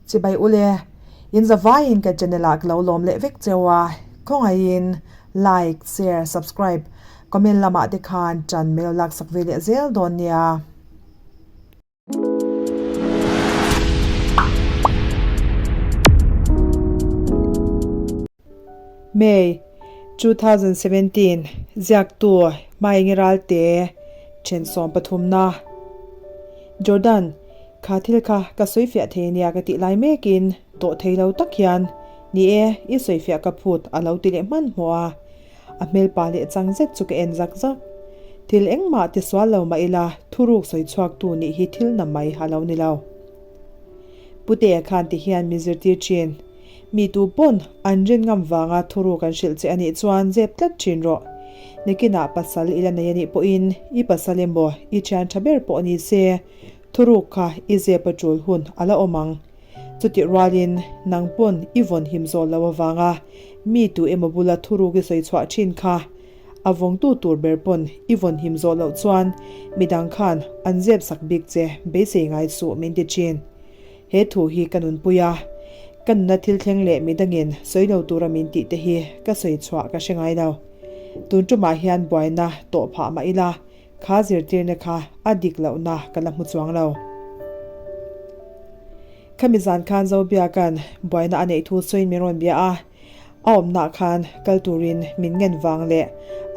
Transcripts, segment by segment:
Chibai ule, in zavaiin ka channel ah ka lo lawm leh vek cheu a, khawngaihin like, share, subscribe, comment lamah te khan tan mail laksak ve leh zel dawn nia. May, 2017, Ziaktu Hmaingi Ralte then sawm pathumna. Jordan, kha thil kha ka sawi fiah thei nia ka tih lai mekin tawh thei lo tak hian, Ni e, i sawi fiah ka phut a lo ti leh hmanhmawh a. A hmelpa leh chang zet chu ka en zak zak. Thil engmah ti sual lo mah ila thuruk sawi chhuaktu nih hi thil na mai a lo ni lo. Putea khan ti hian min zirtir thin. Mi tu pawn an rin ngam vanga thuruk an hrilh che a nih chuan zep tlat thin rawh. Nikinah pasal i la nei a nih pawhin i pasal emaw i thian tha ber pawh ni se thuruk kha i zep a tul hun a la awm ang. Chutih rualin nang pawn i vawn him zawh lo avanga mi tu emaw bula thuruk i sawi chhuah thin kha a vawngtu tur ber pawn i vawn him zawh loh chuan midang khan an zep sak bik che beisei ngai suh min ti thin. He thu hi ka nunpui a, ka nuna thil thleng leh midangin sawi lo tura min tih te hi ka sawi chhuah ka hre ngai lo. Tun tumah hian buaina tawh phah mah ila Kha zirtirna kha a dik lohna ka la hmu chuang lo. Khami zan khan Zobiaka'n buaina a neih thu sawiin min rawn bia a, a awmnaah khan kal turin min ngen vang leh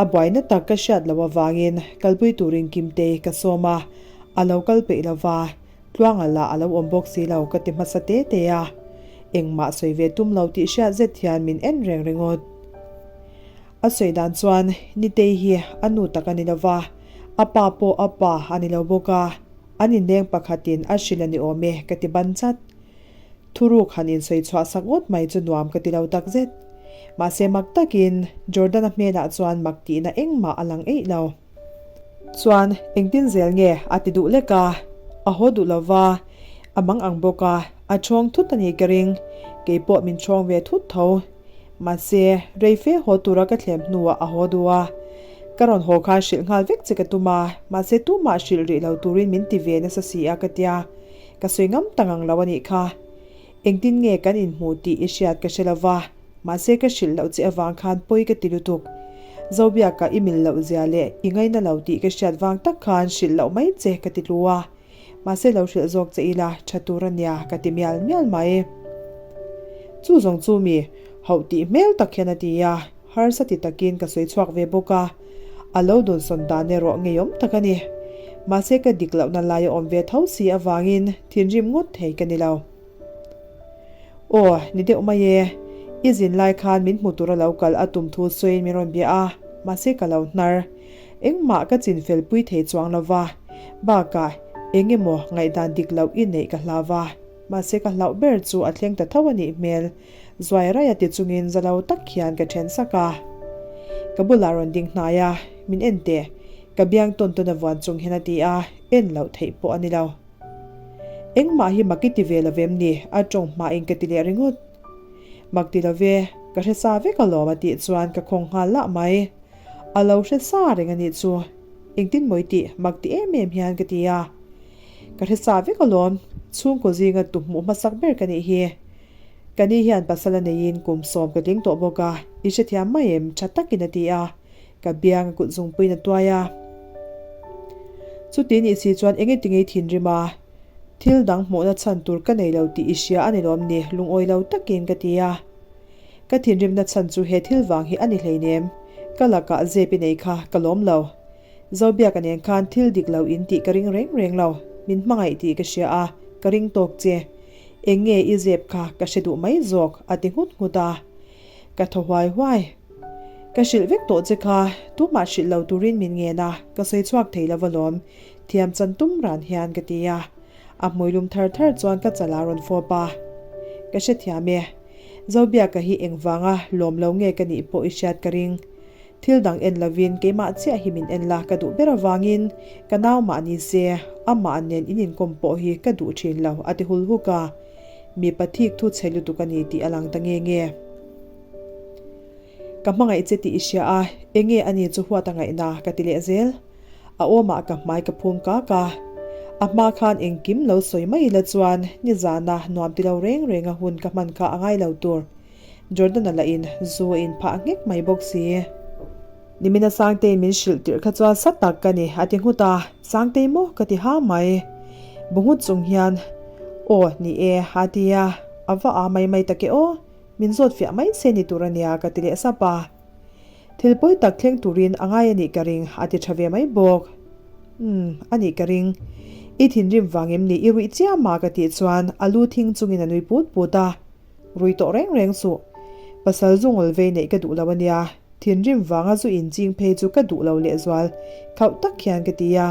a buaina tak ka hriat loh avangin kalpui turin Kimtei ka sawm a, a lo kal peih lo va, Tluanga lah a lo awm bawk si lo ka ti hmasa te te a, engmah sawi ve tum lo tih hriat zet hian min en reng ringawt. A sawi dan chuan Nitei hi a nu tak a ni lo va, a pa pawh a pa a ni lo bawk a, an inleng pakhatin a hrilh a ni awm e ka ti ban chat. Thuruk han insawi chhuah sak ngawt mai chu nuam ka ti lo tak zet. Mahse mak takin Jordan-a hmelah chuan mak tihna engmah a lang eih lo. Chuan engtin zel nge a ti duh lek a, a haw duh lo va, a mang ang bawk a, a chhawng thut a nih ka ring, keipawh min chhawng ve thut tho. Mahse, rei fe haw tura ka thlem hnuah a haw duh a. Ka rawn haw khan hrilh nghal vek che ka tum a, mahse tumah hrilh rih lo turin min ti ve nasa si a ka tia, ka sawi ngam ta ngang lo a nih kha. Engtin nge kan inhmu tih i hriat ka hre lo va, mahse ka hrilh loh che avang khan pawi ka ti lutuk. Zobiaka i mil loh zia leh i ngaina lo tih ka hriat vang tak khan hrilh loh mai che ka ti tlu a. Mahse lo hrilh zawk che ila tha tur a nia ka ti mial mial mai. Chu zawng chu mi hauh tih hmel tak hian a ti a, harsa ti takin ka sawi chhuak ve bawk a, a lo dunsawn dan erawh ngeiawm tak a ni. Mahse ka dik lohna lai a awm ve tho si avangin thinrim ngawt thei ka ni lo. Aw, ni deuh mai e. I zin lai khan min hmu tura lo kal a tum thu sawiin min rawn bia a, mahse ka lo hnar. Engmah ka chin fel pui thei chuang lo va, bakah eng emaw ngaihdan dik loh i neih ka hlau va, mahse ka hlauh ber chu a thleng ta tho a nih hmel, zuai raia ti chungin za lo tak hian ka then sak a. Ka bulah rawn ding hnai a, min en teh, ka biang tawn tawn a vuan chung hian a ti a, en loh theih pawh a ni lo. Engmah hi mak i ti ve lo vem ni? A tawng hmain ka ti leh ringawt. Mak ti lo ve, ka hre sa vek alawm a tih chuan ka khawng nghal lah mai. A lo hre sa reng a nih chu. Engtin mawi tih mak ti em em hian ka ti a. Ka hre sa vek alawm, chhungkaw zinga tu hmuh hmasak ber ka nih hi. Ka ni hian pasal a neiin kum sawm ka tling tawh bawk a, i hrethiam mai em? Tha takin a ti a. Ka biang a kut zungpuiin a tuai a. Chuti nih si chuan eng engti ngei thinrim a, thil dang hmuhna chhan tur ka nei lo tih i hria a ni lawm ni? Lungawi lo takin ka ti a. Ka thinrimna chhan chu he thil vang hi a ni hleinem. Ka lakah zep i nei kha ka lawm lo. Zobiaka nen khan thil dik lo in tih ka ring reng reng lo. Min hmangaih tih ka hria a, ka ring tawk che. Eng nge i zep kha ka hre duh mai zawk a ti nghut nghut a. Ka thaw huai huai. Ka hrilh vek tawh che kha, tumah hrilh lo turin min ngen a, ka sawi chhuak thei lo alawm, thiam chan tum ran hian ka ti a. A hmui lum thar thar chuan ka chal a rawn fawp a. Ka hrethiam e. Zobiaka hi engvanga lawm lo nge ka nih pawh i hriat ka ring. Thil dang en lovin keimah chiah hi min en la ka duh ber avangin ka nau mah ni se, amah nen in inkawm pawh hi ka duh thin lo a ti hul huk a. Mipa thik thu chhe lutuk a ni tih a lang ta nge nge. Ka hmangaih che tih i hria a, enge a ni chu huat a ngaihna ka ti leh zel. A awmah ka hmai ka phum kak a. A hma khan engkim lo sawi mai ila chuan nizana nuam ti lo reng reng a hun ka hman kha a ngai lo tur. Jordan-a lah in zu a in phah nghek mai bawk si. Nimina Sangtei min hrilh tirh kha chuan sa tak ka ni a ti nghut a, Sangtei maw ka ti ha mai. Bu nghut chung hian Aw ni e a ti a, a va a mai mai tak e aw, min zawt fiah mai se ni tur a nia ka ti leh sap a. Thil pawi tak thleng turin a ngai a nih ka ring a ti tha ve mai bawk. Umm a nih ka ring. I thinrim vang em ni i ruih chiam a ka tih chuan a lu thing chungin a nui put put a. Rui tawh reng reng suh. Pasal zu ngawl vei neih ka duh lo a nia. Thinrim vanga zu inching phei chu ka duh lo lehzual, khauh tak hian ka ti a.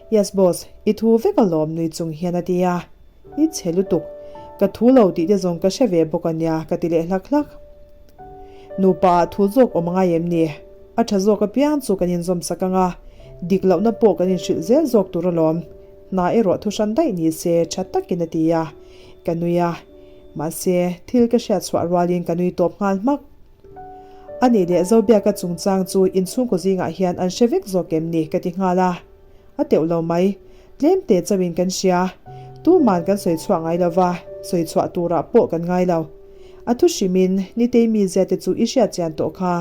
Yes boss, i thu vek alawm nui chung hian a ti a. I chhe lutuk. Ka thu lo tih te zawng ka hre ve bawk a nia ka ti leh hlak hlak. Nupa ah thu zawk awm angai em ni? A tha zawk apiang chu kan inzawm sak ang a, dik lohna pawh kan inhrilh zel zawk tur alawm. Hna erawh thu hran daih ni se tha takin a ti a. Ka nui a. Mahse, thil ka hriat chhuah rualin ka nui tawp nghal hmak. A nih leh Zobiaka chungchang chu inchhungkaw zingah hian an hre vek zawk em ni ka ti nghal a. A teuh lo mai. Tlem te chauhin kan hria. Tuman kan sawi chhuah ngai lo va, sawi chhuah turah pawh kan ngai lo. A thu hrimin Nitei mizia te chu i hriat chian tawh kha.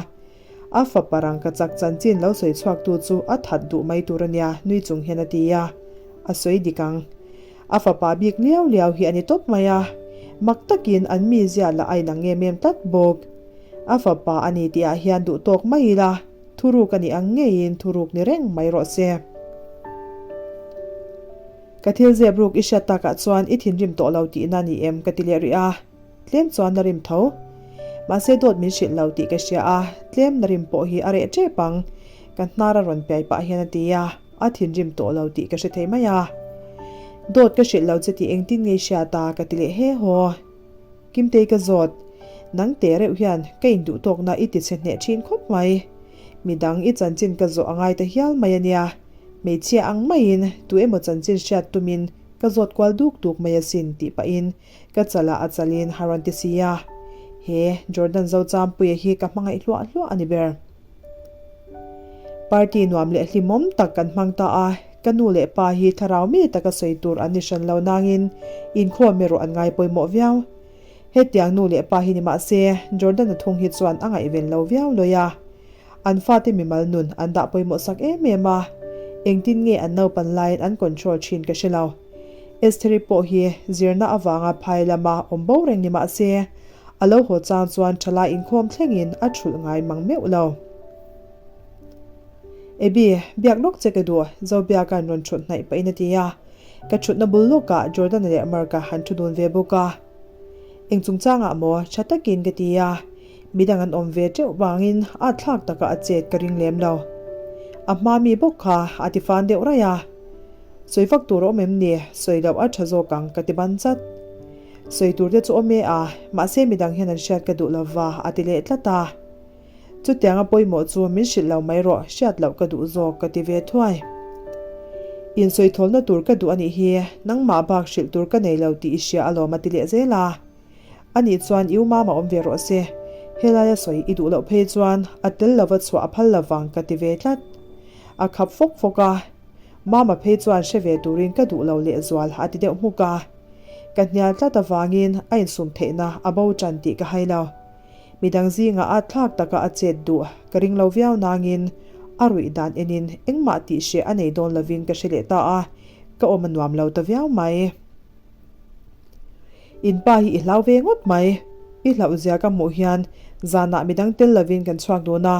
A fapa rangka chak chanchin lo sawi chhuaktu chu a that duh mai tur a nia nui chung hian a ti a. A sawi dik ang. A fapa bik liau liau hi a ni tawp mai a, mak takin an mizia lah a inang em em tlat bawk. A fapa a ni tihah hian duh tawk mai ila, thuruk a nih ang ngeiin thuruk ni reng mai rawh se. Ka thil zep ruk i hriat takah chuan i thinrim tawh lo tihna a ni em ka ti leh rih a, tlem chuan la rim tho. Mahse dawt min hrilh lo tih ka hria a, tlem la rim pawh hi a reh tep ang, ka hnar a rawn piai pah hian a ti a. A thinrim tawh lo tih ka hre thei mai a. Dawt ka hrilh lo che tih engtin nge i hriat a? ka ti leh he haw. Kimtei ka zawt. Nang teh reuh hian ka induh tawkna i ti chhe hneh thin khawp mai. Midang i chanchin ka zawh a ngai ta hial mai a nia. Hmeichhia ang maiin tu emaw chanchin hriat tumin ka zawt kual duk duk mai asin tih pahin ka chalah a chalin a rawn ti si a. He Jordan Zochampuia hi ka hmangaih hluah hluah a ni ber. Party nuam leh hlimawm tak kan hmang ta a, ka nu leh pa hi thlarau mi taka sawi tur an ni hran lo nangin inkhawm erawh an ngai pawimawh viau. Hetiang nu leh pa hi ni mah se, Jordan-a thung hi chuan a ngaihven lo viau lawi a. An fate mimal nun an dah pawimawh sak em em a, engtin nge an naupan laiin an control thin ka hre lo. Estheri pawh hi zirna avanga phai lama awm bo reng ni mah se, A lo haw chang chuan thalai inkhawm thlengin a thulh ngai mang meuh lo. Abby, biak lawk che ka duh, Zobiaka'n rawn thut hnaih pahin a ti a. Ka thutna bul lawkah Jordan-a leh Mark-a han thu dun ve bawk a. Eng chungchangah maw? Tha takin ka ti a. Midang an awm ve teuh vangin a thlak taka a chet ka ring lem lo. A hma mi bawk kha a ti fan deuh raih a. Sawi vak tur a awm em ni? Sawi loh a tha zawk ang ka ti ban chat. Sawi tur te chu awm e a, mahse midang hian an hriat ka duh lova a ti leh tlat a. Chutianga pawimawh chu min hrilh lo mai rawh, hriat loh ka duh zawk ka ti ve thuai. Insawi thawlna tur ka duh a nih hi, nangmah bak hrilh tur ka nei lo tih i hria alawm a ti leh zel a. Anih chuan i umama awm ve rawh se, helaia sawi i duh loh phei chuan a tel lova chhuah a phal lovang ka ti ve tlat. A khap fawk fawk a, Mama phei chuan hre ve turin ka duh lo lehzual a ti deuh hmuk a. Ka hnial tlat avangin a insum theihna a bo tan tih ka hai lo. Midang zingah a thlak taka a chet duh ka ring lo viau nangin a ruih dan enin engmah tih hreh a nei dawn lovin ka hre leh ta a, ka awm a nuam lo ta viau mai. In pa hi i hlau ve ngawt mai. I hlauh zia ka hmuh hian zanah midang tel lovin kan chhuak dun a,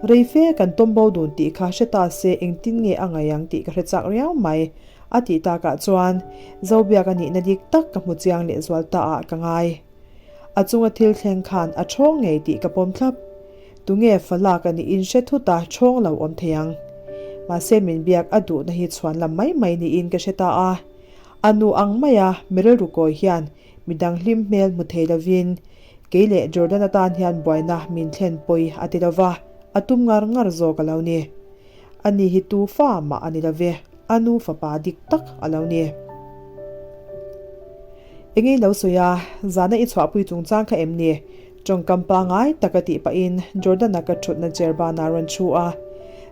rei fe kan tawm bo dun tih kha hre ta se engtin nge a ngaih ang tih ka hre chak riau mai. A tih takah chuan Zobiak a nihna dik tak ka hmu chiang leh zual ta ah ka ngai. A chunga thil thleng khan a ṭhawng ngei tih ka pawm thlap. Tunge falak a nih in hre thut a ṭhawng lo awm thei ang. Mahse min biak a duhna hi chhuan lam mai mai niin ka hre ta a. A nu ang maia mi rilru kawi hian midang hlim hmel hmu thei lovin kei leh Jordan atan hian buaina min thlen pawi a ti lova, a tum ngar ngar zawk a lo ni. Ani hi tu fa mah a ni lo ve, a nu fapa dik tak a lo ni. Engei lo sawi a, zana i chhuahpui chungchang kha em ni? Tawngkam pangai tak a tih pahin Jordan-a ka thutna chair banah a rawn thu a,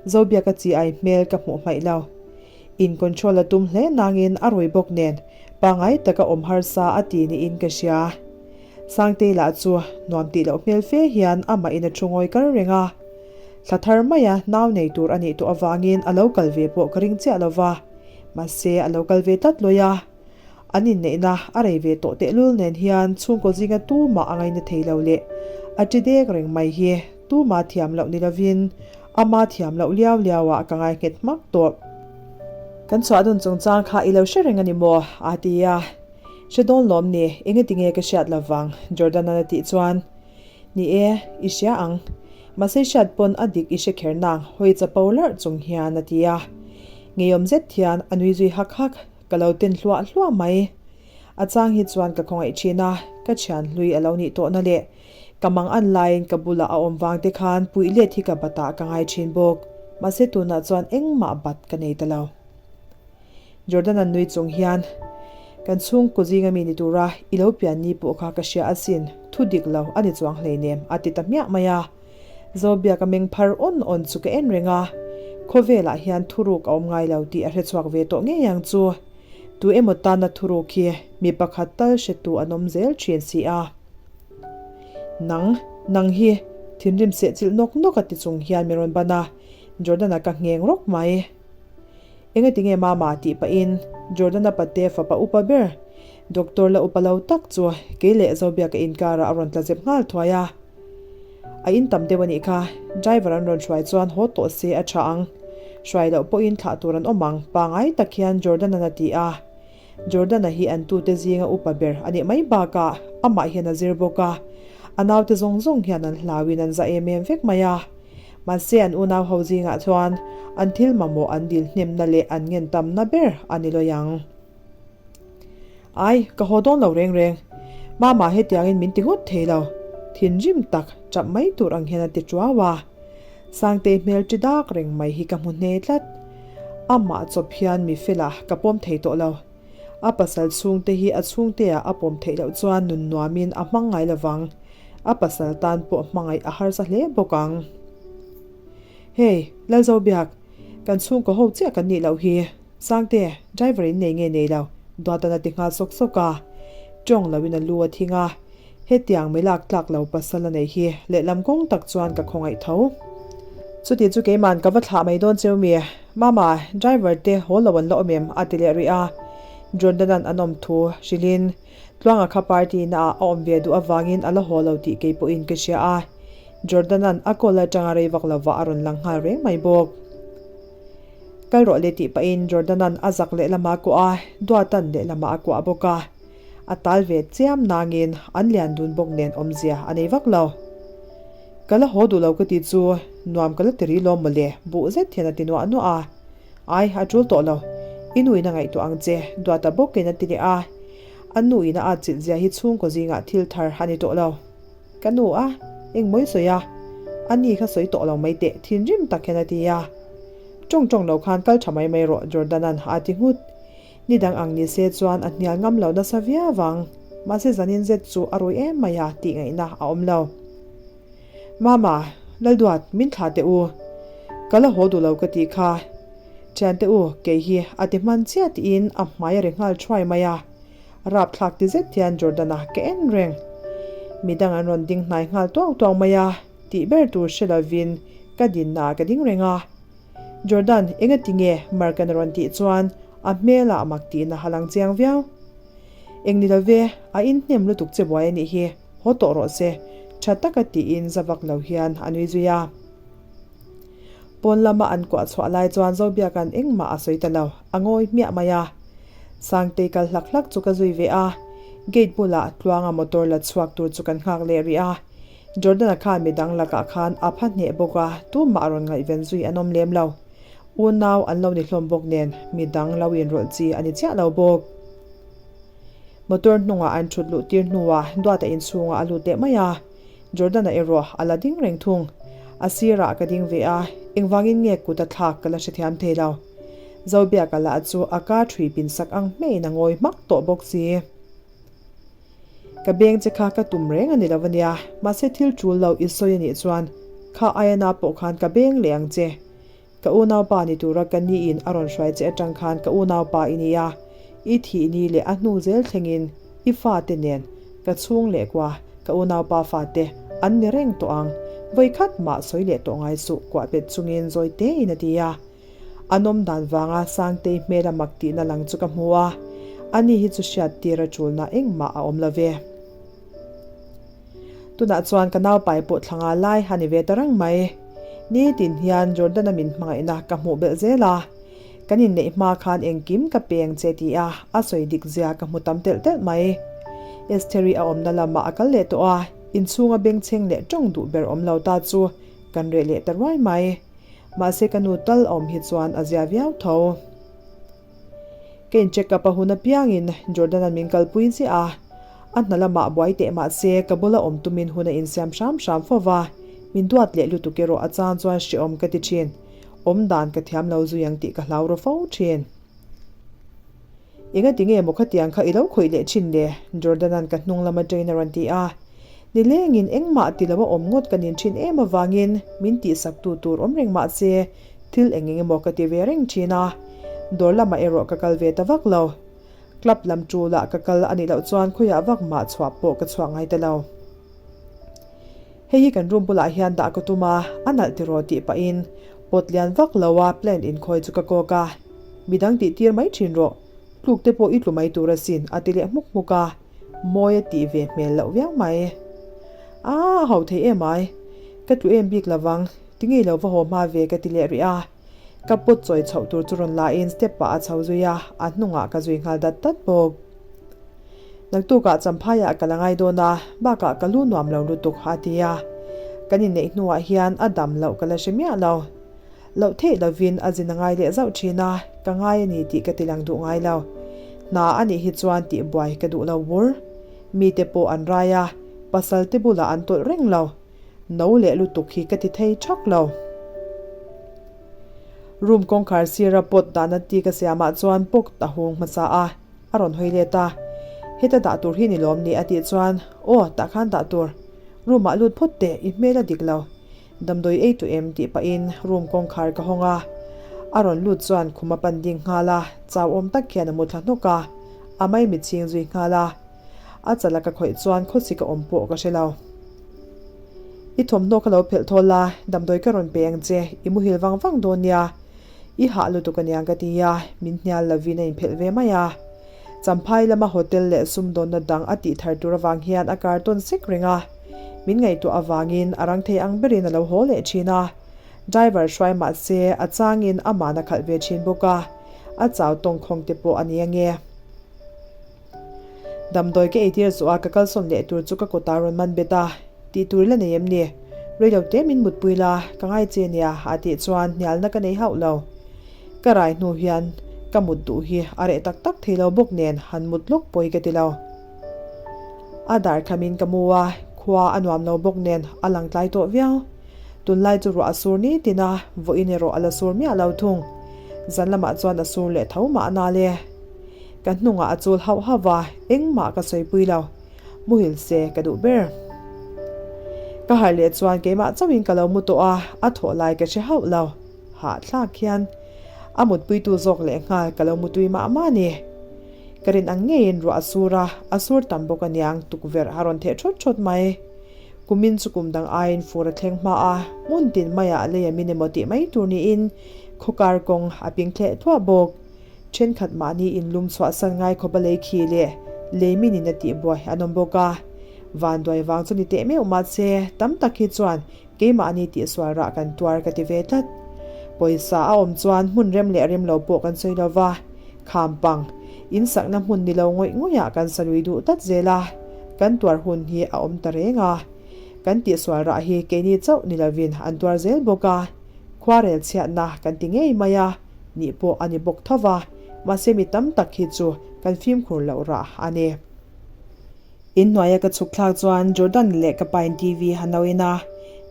Zobiaka chi ai hmel ka hmuh hmaih lo. In control a tum hle nangin a rui bawk nen pangai taka awm harsa a ti niin ka hria. Sangtei lah chu nuam tih loh hmel fe hian amah in a thu ngawi kar reng a. Thla thar maia nau nei tur a nih tawh avangin a lo kal ve pawh ka ring chiah lo va, mahse a lo kal ve tlat lawi a. An inneihna a rei ve tawh tehlul nen hian chhungkaw zinga tumah a ngaina thei lo leh a ṭi dek reng mai hi tuma thiam loh ni lovin ama thiam loh liau liau ah ka ngai nghet hmak tawh. Kan chhuah dun chungchang kha i lo hre reng a ni maw? a ti a. Hre dawn lawm ni, engati nge ka hriat lovang? Jordan-a'n a tih chuan, Ni e, i hria ang. Mahse hriat pawn a dik i hre kher nang, hawi chapo larh chung hian a ti a. Ngeiawm zet hian a nui zui hak hak. Ka lo ten hluah hluah mai. A chang hi chuan ka khawngaih thin a, ka thian hlui a lo nih tawhna leh ka mang an laiin ka bulah a awm vang te khan puih let hi ka batah ka ngai thin bawk. Mahse tunah chuan engmah bat ka nei ta lo. Jordan-a nui chung hian, Kan chhungkaw zinga mi ni tura i lo pian ni pawh kha ka hria asin, thu dik lo a ni chuang hleinem a ti ta hmiah mai a. Zobiaka meng phar awn awn chu ka en reng a, khawvelah hian thuruk a awm ngai lo tih a hrechhuak ve tawh ngei ang chu. Tu emaw tana thuruk hi mi pakhat tal hretu an awm zel thin si a. Nang, nang hi thinrim sehchilh nawk nawk a ti chung hian min rawn ban a, Jordan-a ka ngheng rawk mai. Engati nge mama tih pahin Jordan-a pate fapa upa ber, Doctor la upa lo tak chu kei leh Zobiaka inkarah a rawn tla zep nghal thuai a. A in tam deuh a nih kha, driver an rawn hruai chuan haw tawh se a tha ang. Hruai loh pawhin thlah tur an awm ang, pangai tak hian Jordan-a'n a ti a. Jordan-a hi an tute zinga upa ber a nih mai bakah amah hian a zir bawk a, a naute zawng zawng hian an hlauin an za em em vek mai a. Mahse an unau ho zingah chuan an thil mamawh an dil hnemna leh an ngen tamna ber a ni lawi ang. Ai, ka haw dawn lo reng reng. Mama hetiangin min ti ngawt thei lo. Thinrim tak chap mai tur ang hian a ti tuau a. Sangtei hmel ṭi dak reng mai hi ka hmu hne tlat. Amah chawp hian mi fela ka pawm thei tawh lo. A pasal chhungte hi a chhungteah a pawm theih loh chuan nun nuamin a hmang ngai lovang. A pasal tan pawh hmangaih a harsa hle bawk ang. Hei, Lalzobiak, kan chhungkaw ho chiah kan nih loh hi. Sangte, driver in nei nge nei lo? Duatan a ti nghal sawk sawk a. Tawng loin a lu a thing a. Hetiang mi lak tlak lo pasal a nei hi lehlam kawng tak chuan ka khawngaih tho. Chuti chu keiman ka va thlah mai dawn cheu mi? Mama, driver te haw lo an la awm em? a ti leh rih a. Jordan-a'n an awm thu hrilhin Tluanga kha party na ah a awm ve duh avangin a la haw lo tih kei pawhin ka hria a. Jordan-a'n a call atanga rei vak lovah a rawn lang nghal reng mai bawk. Kal rawh le tih pahin Jordan-a'n a zak lehlamah a kuah a, Duata'n lehlamah a kuah bawk a. A tal ve chiam nangin an lian dun bawk nen awmzia a nei vak lo. Ka la haw duh lo ka tih chu nuam ka la ti ri lawm mawle, buh zet hian a ti nuah nuah a. Ai, a tul tawh lo. I nu in a ngaihtuah ang che, Duata bawkin a ti leh a. A nu in a atchilh zia hi chhungkaw zingah thil thar a ni tawh lo. Ka nu a, engmaw i sawi a? A ni kha sawi tawh lo mai teh, thinrim tak hian a ti a. Tawng tawng lo khan kal tha mai mai rawh, Jordan-a'n a ti nghut. Ni dang ang ni se chuan a hnial ngam lo nasa viau ang. Mahse zanin zet chu a rui em mai a tih ngaihna a awm lo. Mama, Lalduat, min thlah teh u. Ka la haw duh lo ka tih kha. Thiante u, kei hi a ti hman chiah tiin a hmai a ri nghal thuai mai a. Rapthlak ti zet hian Jordan-a ka en reng. Midang an rawn ding hnai nghal tuau tuau mai a, tih ber tur hre lovin ka dinnaah ka ding reng a. Jordan, engati nge Mark-a'n a rawn tih chuan a hmelah mak tihna a lang chiang viau. Eng ni lo ve, a inhnem lutuk che buai a nih hi, haw tawh rawh se, tha taka tiin za vak lo hian a nui zui a. Pawn lama an kuah chhuah lai chuan Zobiaka'n engmah a sawi ta lo, a ngawi hmiah mai a. Sangtei kal hlak hlak chu ka zui ve a, gate bulah Tluanga motor la chhuak tur chu kan nghak leh rih a. Jordan-a khan midang lakah khan a pha hneh bawk a, tumah a rawn ngaihven zui an awm lem lo. Unau an lo ni hlawm bawk nen midang lo inrawlh chi a ni chiah lo bawk. Motor hnungah an thut luh tir hnuah Duata inchhungah a lut leh mai a. Jordan-a erawh a la ding reng thung. A sirah ka ding ve a, engvangin nge kut a thlak ka la hrethiam thei lo. Zobiaka lah chu a ka thui pin sak ang hmeiin a ngawi hmak tawh bawk si. Ka beng che kha ka tum reng a ni lo a nia, mahse thil tul lo i sawi a nih chuan kha Ayana pawh khan ka beng leh ang che. Ka unaupa ni tura ka niin a rawn hruai che atang khan ka unaupa i ni a, i thih ni leh a hnu zel thlengin i fate nen ka chhung leh kua ka unaupa fate an ni reng tawh ang, vawikhat mah sawi leh tawh ngai suh kuah pet chungin zawi tein a ti a. A nawm dan vanga Sangtei hmela mak tihna lang chu ka hmu a, ani hi chu hriat tir a tulna engmah a awm lo ve. Tunah chuan ka naupai pawh thla nga lai a ni ve ta reng mai. Nitin hian Jordan-a min hmangaihna ka hmuh belh zel a, kan inneih hma khan engkim ka peng che ti a, a sawi dik zia ka hmu tam telh telh mai. Estheri a awmna lamah a kal leh tawh a, inchhunga bengchheng leh tawng duh ber awm lo ta chu kan reh leh ta ruai mai. Mahse ka nu tal awm hi chuan a zia viau tho. Ka in check up a hun apiangin Jordan-a'n min kalpui ziah a, a hna lamah buai teh mahse ka bula awm tumin hun a insiam hram hram fo va, min duat leh lutuk erawh a chang chuan hrehawm ka ti thin, awm dan ka thiam lo zui ang tih ka hlau ru fo thin. Enga tinge maw khatiang kha i lo khawih leh thin le? Jordan-a'n ka hnung lam atangin a rawn ti a. Nilengin engmah ti lo a awm ngawt ka nin thin em avangin min tihsaktu tur awm reng mah se thil eng eng emaw ka ti ve reng thin a. Dawr lamah erawh ka kal ve ta vak lo. Club lam tulah ka kal a nih loh chuan khawiah vak mah chhuah pawh ka chhuak ngai ta lo. Hei hi kan room bulah hian dah ka tum a, a nalh tiraw tih pahin pot lian vak lo a plant inkhawi chu ka kawk a, midang tih tir mai thin rawh, tluk te pawh i tlu mai tur asin a ti leh hmuk hmuk a, mawi a tih ve hmel loh viau mai. Aa a ho thei em ai, ka tlu em bik lovang, tinge i lo va haw hma ve ka ti leh rih a, ka pot chawi chhoh tur chu rawn la in step ah a chho zui a, a hnungah ka zui nghal dat dat bawk. Naktukah Champhaiah ka la ngai dawn a, bakah ka lu nuam lo lutuk a ti a. Kan inneih hnuah hian a dam loh ka la hre miah lo. Loh theih lovin a zin a ngai leh zauh thin a, ka ngai a ni tih ka ti lang duh ngai lo. Hna a nih hi chuan tihbuai ka duh lo bur. Mite pawh an rai a, pasal te bulah an tawlh reng lo. No leh lutuk hi ka ti thei thak lo. Room kawngkhar sira pot dahna ti ka siamah chuan pawk a hung hmasa a. A rawn hawi let a, Heta dah tur hi ni lawm ni? a tih chuan, Aw, tah khan dah tur. Room ah lut phawt teh, i hmel a dik lo. Damdawi ei tu em? tih pahin room kawngkhar ka hawng a. A rawn lut chuan khum a pan ding nghal a, chau awm tak hian a mu thla hnawk a, a maimit chhing zui nghal a. A chala ka khawih chuan khawsik a awm pawh ka hre lo. I thawmhnaw ka lo phelh thawl a, damdawi ka rawn pe ang che, i muhil vang vang dawn nia. I hah lutuk aniang ka ti a, min hnial lovin a inphelh ve mai a. Champhai lama hotel leh sumdawnna dang a tih thar tur avang hian a kar tawn sek reng a. Min ngaihtuah avangin a rang thei ang berin a lo haw leh thin a. Driver hruai mah se a changin aman a khalh ve thin bawk a, a chau tawngkhawng te pawh a ni ange. Damdawi ka eitir zawh a ka kalsawn leh tur chu ka kutah rawn man bet a, Tih tur la nei em ni? Reilo te min mutpui la, ka ngai che nia a tih chuan hnialna ka nei hauh lo. Ka rai hnu hian ka mut duh hi a reh tak tak thei lo bawk nen han mut lawk pawi ka ti lo. A dar khamin ka mu a, khua a nuam lo bawk nen a lang tlai tawh viau. Tunlai chu ruah a sur nitin a, vawiin erawh a la sur miah lo thung. Zan lamah chuan a sur leh tho mahna le. Ka hnungah a chul hauh hauh va, engmah ka sawipui lo. Muhil se ka duh ber. Ka harh leh chuan keimah chauhin ka lo mu tawh a, a thawh lai ka hre hauh lo. Hahthlak hian a mutpuitu zawk leh nghal ka lo mutui mah mah a ni. Ka rin ang ngeiin ruah a sur a, a sur tam bawk aniang tukverh a rawn theh thawt thawt mai. Kumin chu kum dang aiin fur a thleng hma a, hmun tin maiah lei a min emaw tih mai tur niin khawkar kawng a ping thleh thuah bawk. Thenkhat mahni inlum chhuahsan ngai khawp a lei khi leh lei minin a tihbuai an awm bawk a. Vanduai vang chu ni teh meuh mahse tam tak hi chuan keimahni tihsual rah kan tuar ka ti ve tlat. Pawisa a awm chuan hmun rem leh rem lo pawh kan sawi lo va, kham pang, in sakna hmun ni lo ngawih ngawihah kan sa lui duh tlat zel a, kan tuar hun hi a awm ta reng a. Kan tihsual rah hi keini chauh ni lovin an tuar zel bawk a, khuarel chhiatna kan ti ngei mai a. Nih pawh a ni bawk tho va, mahse mi tam tak hi chu kan fimkhur loh rah a ni. In hnuaia ka chhuk thlak chuan Jordan leh ka pain TV han lo en a,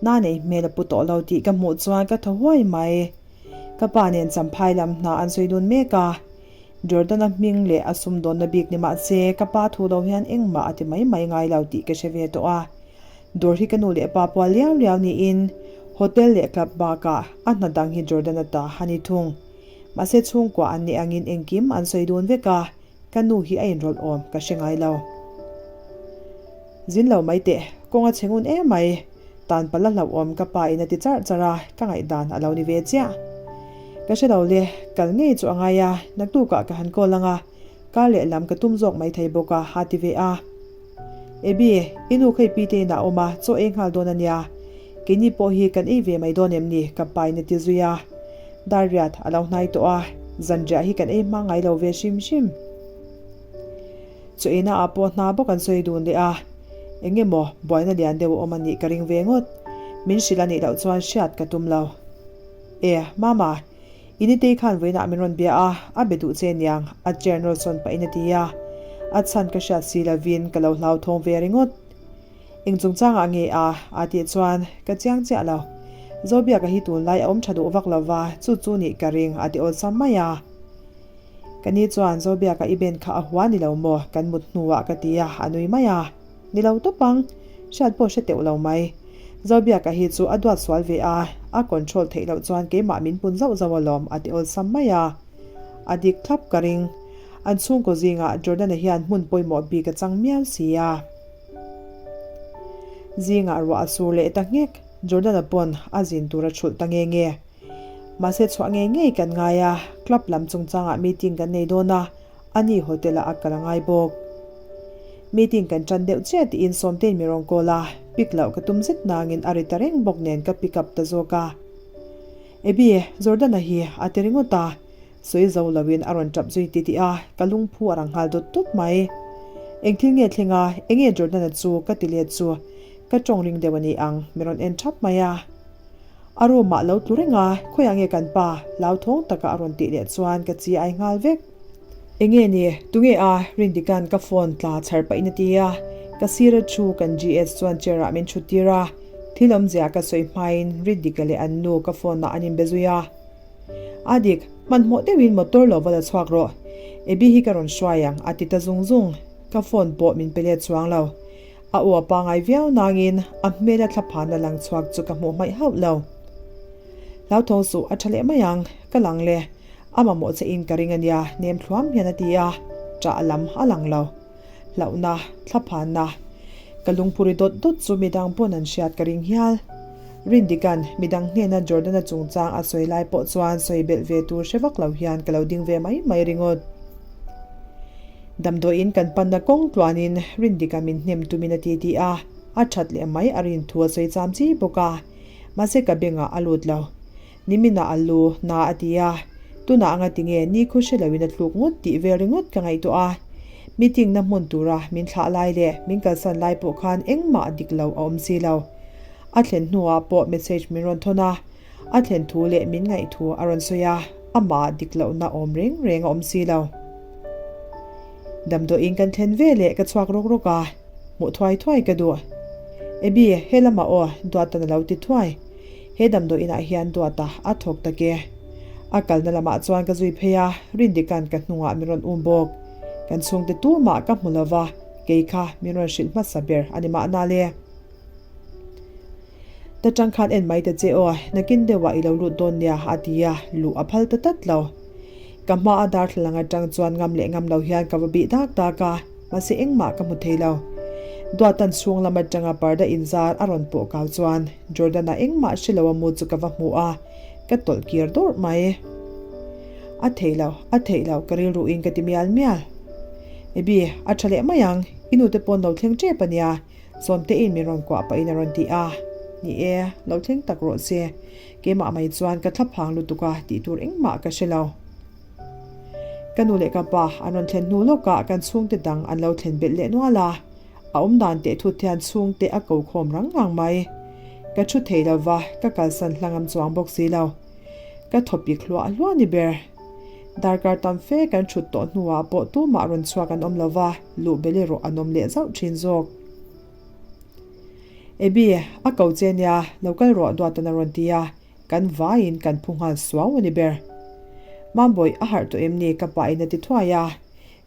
na nei hmel a pu tawh lo tih ka hmuh chuan ka thaw huai mai. Ka pa nen Champhai lam hna an sawi dun mek a, Jordan-a hming leh a sumdawnna bik ni mahse ka pa thu lo hian engmah a ti mai mai ngai lo tih ka hre ve tawh a. Dawr hi ka nu leh pa pual liau liau niin. Hotel leh club bakah a hna dang hi Jordan-a ta a ni thung. Mahse chhungkua an nih angin engkim an sawi dun vek a, ka nu hi a inrawlh awm ka hre ngai lo. Zin lo mai teh, kawng a chhe ngun em mai. Tan pal a hlauhawm ka pa in a ti charh charh a, ka ngaihdan a lo ni ve chiah. Ka hre lo le, kal ngei chu a ngai a, naktukah ka han call ang a, kar lehlam ka tum zawk mai thei bawk a, a ti ve a. Abby, i nu kha i pi te inah a awm a, chaw ei nghal dawn a nia. Keini pawh hi kan ei ve mai dawn em ni? ka pa in a ti zui a. Dar riat a lo hnai tawh a, zanriah hi kan ei hma ngai lo ve hrim hrim. Chaw eina ah pawh hna bawk an sawi dun leh a, eng emaw buaina lian deuh a awm a nih ka ring ve ngawt. Min hrilh a nih loh chuan hriat ka tum lo. E, Mama, i nitei khan vawiinah min rawn bia a, a be duh che niang, a chair nawr sawn pahin a ti a. A chhan ka hriat si lovin ka lo hlauthawng ve ringawt. Eng chungchangah nge a? a tih chuan ka chiang chiah lo. Zobiaka hi tunlai a awm tha duh vak lova, chu chu nih ka ring, a ti awlsam mai a. Ka ni chuan Zobiaka i ben kha a hua ni lo maw? Kan mut hnuah ka ti a, a nui mai a. Ni lo tawp ang. Hriat pawh hre teuh lo mai. Zobiaka hi chu a duat sual ve a, a control theih loh chuan keimah min pun zauh zauh alawm a ti awlsam mai a. A dik thlap ka ring. An chhungkaw zingah Jordan-a hian hmun pawimawh bik a chang miau si a. Zingah ruah a sur leh ta nghek. Jordan-a pawn a zin tur a thulh ta nge nge. Mahse chhuah ngei ngei kan ngai a, club lam chungchangah meeting kan nei dawn a, ani hotel ah a kal a ngai bawk. Meeting kan tan deuh chiah tiin Sawmtein mi rawn call a, pick loh ka tum zet nangin a ri ta reng bawk nen ka pick up ta zawk a. Abby, Jordana hi a ti ringawt a, sawi zo loin a rawn tap zui titih a, ka lungphu a rang nghal dawt dawt mai. Engthil nge thleng a, enge Jordana chu ka ti let chu ka tawng ring deuh a ni ang, mi rawn en thap mai a. A room ah lo tlu reng a, khawiah nge kan pa? Hlauthawng taka a rawn tih leh chuan ka chi ai nghal vek. Enge ni? Tunge a? Rindikan ka phone tla chhar pahin a ti a, ka sir a thu kan GS chuan chair ah min thut tir a, thil awmzia ka sawi hmain Rindika leh an nu ka phone ah an inbe zui a. A dik, hmanhmawh deuhin motor lo va la chhuak rawh. Abby hi ka rawn hruai ang a ti ta zung zung. Ka phone pawh min pe let chuang lo. A aw a pangai viau nangin a hmela thlaphana lang chhuak chu ka hmuh hmaih hauh lo. Hlauthawng suh a tha leh mai ang, ka lang le. A mamawh che in ka ring a nia, nem thluam hian a ti a, ṭah lam a lang lo. Hlauhna, thlaphana, ka lungphuri dawt dawt chu midang pawn an hriat ka ring hial. Rindikan midang hnena Jordana chungchang a sawi lai pawh chuan sawi belh ve tur hre vak lo hian ka lo ding ve mai mai ringawt. Damdawiin kan panna kawng tluanin Rindika min hnem tumin a ti ti a, a that leh mai a rin thu a sawi cham chi bawk a, mahse ka bengah a lut lo. Niminah a lu na a ti a, tunah anga tinge nikhaw hre loin a tluk ngawt tih vel ringawt ka ngaihtuah a. Meeting na hmun tura min thlah lai leh min kalsan lai pawh khan engmah dik lo a awm si lo. A thlen hnuah pawh message min rawn thawn a, A thlen thu leh min ngaih thu a rawn sawi a, amah dik lohna awm reng reng a awm si lo. Damdawiin kan thlen ve leh ka chhuak rawk rawk a, hmuh thuai thuai ka duh. Abby, he lamah aw, Duatan a lo ti thuai. He damdawiinah hian Duata a thawk tak e. A kalna lamah chuan ka zui phei a, Rindikan ka hnungah min rawn um bawk. Kan chhungte tumah ka hmu lova, kei kha min rawn hrilh hmasa ber a ni mahna le. Ta tang khan en mai ta che aw, nakin deuhah i lo lut dawn nia a ti a, luh a phal ta tlat lo. Ka hma a darthlalang atang chuan ngam leh ngam lo hian ka va bih dak dak a, mahse engmah ka hmu thei lo. Duatan chhung lam atanga parda inzar a rawn pawh kau chuan Jordan-a engmah hre lo a mu chu ka va hmu a, ka tawlh kir dawrh mai. A theih lo, a theih lo ka rilruin ka ti mial mial. Abby, a tha leh mai ang, i nute pawn lo thleng tep a nia, Sawmtein min rawn kuah pahin a rawn ti a, Ni e, lo thleng tak rawh se. Keimah mai chuan ka thlaphang lutuk a tih tur engmah ka hre lo. Ka nu leh ka pa an rawn thlen hnu lawkah kan chhungte dang an lo thlen belh leh nual a, a awm dan teh thut hian chhungte a ko khawm rang ngang mai. Ka thu thei lo va, ka kalsan hlangam chuang bawk si lo. Ka thawpik hluah hluah ni ber. Darkar tam fe kan thut tawh hnuah pawh tumah rawn chhuak an awm lo va, luh bel erawh an awm leh zauh thin zawk. Abby, a ko che nia, lo kal rawh Duatan a rawn ti a, kan vaiin kan phu nghal suau a ni ber. Mambawi, a harh tawh em ni? ka pa in a ti thuai a.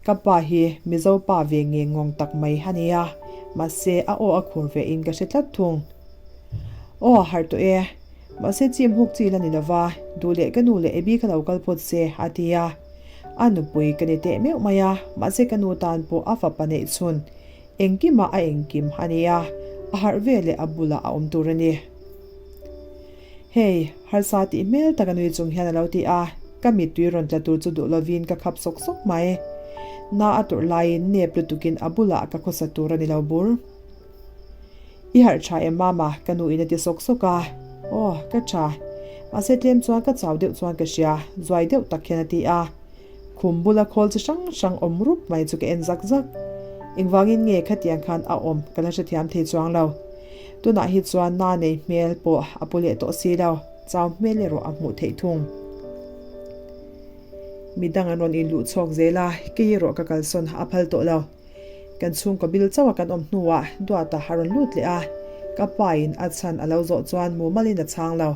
Ka pa hi Mizo pa ve nge ngawng tak mai a ni a, mahse a aw a khur ve in ka hre tlat thung. Aw, a harh tawh e. Mahse chim huk chi la ni lova, duh leh ka nu leh Abby kha lo kal phawt se, a ti a. A nupui ka ni teh meuh mai a, mahse ka nu tan pawh a fapa neih chhun engkimah a engkim a ni a, a harh ve leh a bulah a awm tur a ni. Hei, harsa tih hmel tak a nui chung hian a lo ti a, ka mittui rawn tla tur chu duh lovin ka khap sawk sawk mai. Na a turh laiin nep lutukin a bulah ka khawsa tur a ni lo bur. I harh tha em mama? Ka nu in a ti sawk sawk a. Aw, ka tha. Mahse tlem chuan ka chau deuh chuan ka hria, zuai deuh tak hian a ti a. Khum bula khawl chi hrang hrang awm rup mai chu ka en zak zak. Engvangin nge khatiang khan a awm ka la hrethiam thei chuang lo. Tunah hi chuan na nei hmel pawh a pu leh tawh si lo, chau hmel erawh a hmuh theih thung. Midang an rawn inluh chhuak zel a, kei erawh ka kalsawn a phal tawh lo. Kan chhungkaw bil chauha kan awm hnuah Duata a rawn lut leh a, ka pa in a chhan a lo zawh chuan mumalin a chhang lo.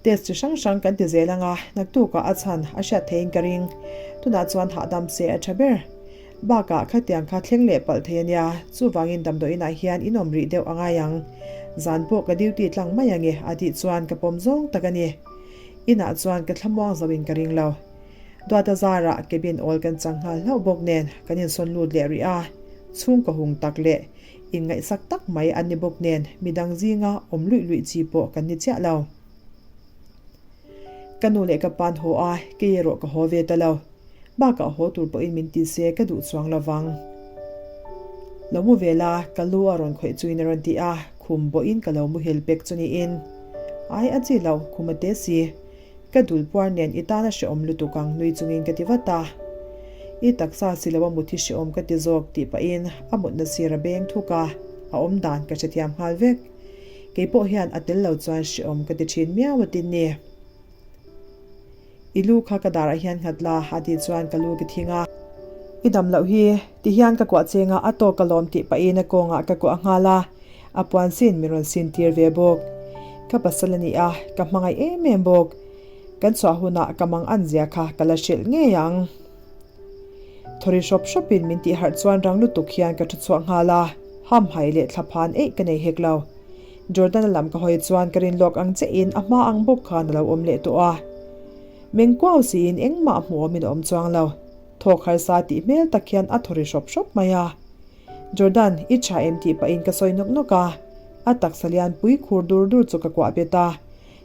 Test chi hrang hrang kan ti zel ang a, naktukah a chhan a hriat theiin ka ring. Tunah chuan hahdam se a tha ber. Bakah khatiang kha thleng leh palh thei a nia, chuvangin damdawiinah hian in awm rih deuh a ngai ang. Zan pawh ka duty tlang mai ang e a tih chuan ka pawm zawng tak a ni. Inah chuan ka thlamuang zoin ka ring lo. Duata zarah cabin awl kan chang nghal hlauh bawk nen kan insawn lut leh rih a, chhungkaw hung tak leh inngaihsak tak mai an ni bawk nen midang zinga awm luih luih chi pawh kan ni chiah lo. Ka nu leh ka pa'n haw a, kei erawh ka haw ve ta lo. Bakah haw tur pawhin min ti se ka duh chuang lo vang. Lo mu ve la, ka lu a rawn khawih chuin a rawn ti a, khum bawhin ka lo muhil pek chu niin. Ai a chi lo, khum a te si. Ka dul puar nen i tan a hrehawm lutuk ang nui chungin ka ti vat a. I taksa si lo a mut hi hrehawm ka ti zawk tih pahin a mutna sir a beng thuk a, a awm dan ka hrethiam nghal vek. Kei pawh hian a tel lo chuan hrehawm ka ti thin miau a tin ni. I lu kha ka darah hian nghat la a tih chuan ka lu ka thing a. I dam loh hi ti hian ka kuah cheng a, a tawk ka lawm tih pahin a kawngah ka kuah nghal a. A puan sin min rawn sin tir ve bawk. Ka pasal a ni a, ka hmangaih em em bawk. Kan chhuah hunah ka mang an zia kha ka la hrilh ngei ang. Thawri hrawp hrawpin min tih harh chuan rang lutuk hian ka thu chhuak nghal a, hamhai leh thlaphan eih ka nei hek lo. Jordan-a lam ka hawi chuan ka rin lawk ang chiahin a hma ang bawk khan a lo awm leh tawh a. Meng kuau siin engmah hmuh awmin a awm chuang lo. Thawk harsa tih hmel tak hian a thawri hrawp hrawp mai a. Jordan, i tha em tih pahin ka sawi nawk nawk a, a taksa lian pui khur dur dur chu ka kuah bet a,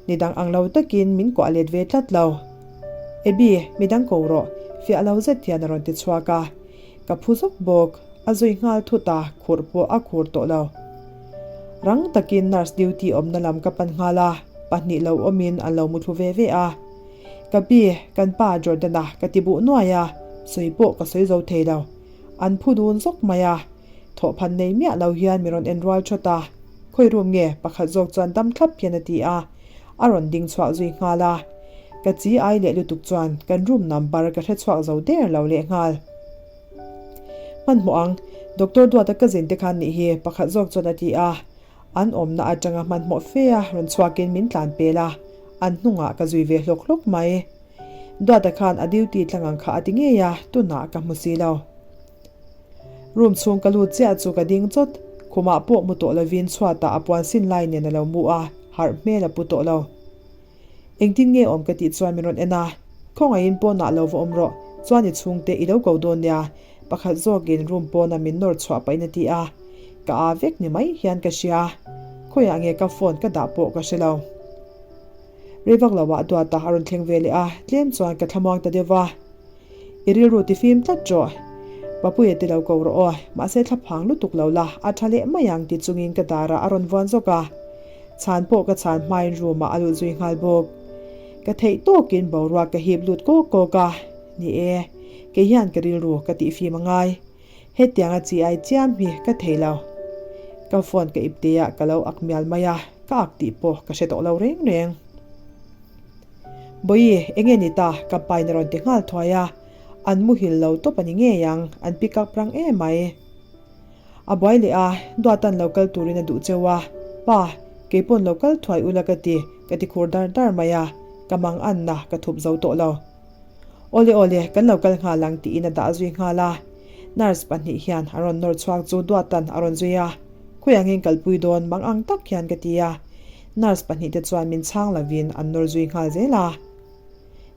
nidang ang lo takin min kuah let ve tlat lo. Abby, midang ko rawh, fiah lo zet hian a rawn ti chhuak a, ka phu zawk bawk, a zui nghal thut a, khurh pawh a khur tawh lo. Rang takin nurse duty awmna lam ka pan nghal a, pahnih lo awmin an lo muthlu ve ve a. Ka pi, kan pa Jordan-a ka ti buh nuai a, sawi pawh ka sawi zo thei lo. An phu dun zawk mai a, thawhphan nei miah lo hian mi rawn en rual thawt a, Khawi room nge? Pakhat zawk chuan dam thlap hian a ti a, a rawn ding chhuah zui nghal a. Ka chi ai leh lutuk chuan kan room number ka hre chhuak zo der lo leh nghal. Hmanhmawh ang, Doctor Duata cousin te khan nih hi, pakhat zawk chuan a ti a. An awmna atanga hmanhmawh fe a rawn chhuakin min tlan pel a, an hnungah ka zui ve hlawk hlawk mai. Duata khan a duty tlang ang kha a ti ngei a, tunah ka hmu si lo. Room chhung ka lut chiah chu ka ding chawt, khumah pawh mu tawh lovin chhuatah a puan sin lai nen a lo mu a, harh hmel a pu tawh lo. Engtin nge awm ka tih chuan min rawn en a, Khawngaihin pawnah lo va awm rawh, chuan i chhungte i lo ko dawn nia, pakhat zawkin room pawna min nawr chhuah pahin a ti a, ka aa vek ni mai hian ka hria, khawiah nge ka phone ka dah pawh ka hre lo. Rei vak lo ah Duata a rawn thleng ve leh a, tlem chuan ka thlamuang ta deuh va. I rilru ti fim tlat rawh. Papuia ti lo ko rawh aw, mahse thlaphang lutuk lo la, a tha leh mai ang ti chungin ka darah a rawn vuan zawk a. Chhan pawh ka chhan hmain room ah a lut zui nghal bawk. Ka theih tawkin boruak ka hip lut kawk kawk a, ni e, kei hian ka rilru ka tih fim a ngai. Hetianga chi ai chiam hi ka thei lo. Ka phone ka ipte ah ka lo ak mial mai a, ka ak tih pawh ka hre tawh lo reng reng. Bawihi, enge ni ta? Ka pain a rawn ti nghal thuai a, an muhil lo tawp a ni ngei ang, an pick up rang em mai. A buai leh a, Duatan lo kal turin a duh cheu a, Pa, keipawn lo kal thuai ula ka ti, ka ti khur dar dar mai a, ka mang anna ka thup zo tawh lo. Awle awle, kan lo kal nghal ang tiin a dah zui nghal a. Nurse pahnih hian a rawn nawr chhuak chu Duatan a rawn zui a. Khawi angin kalpui dawn mang ang tak hian ka ti a. Nurse pahnihte chuan min chhang lovin an nawr zui nghal zel a.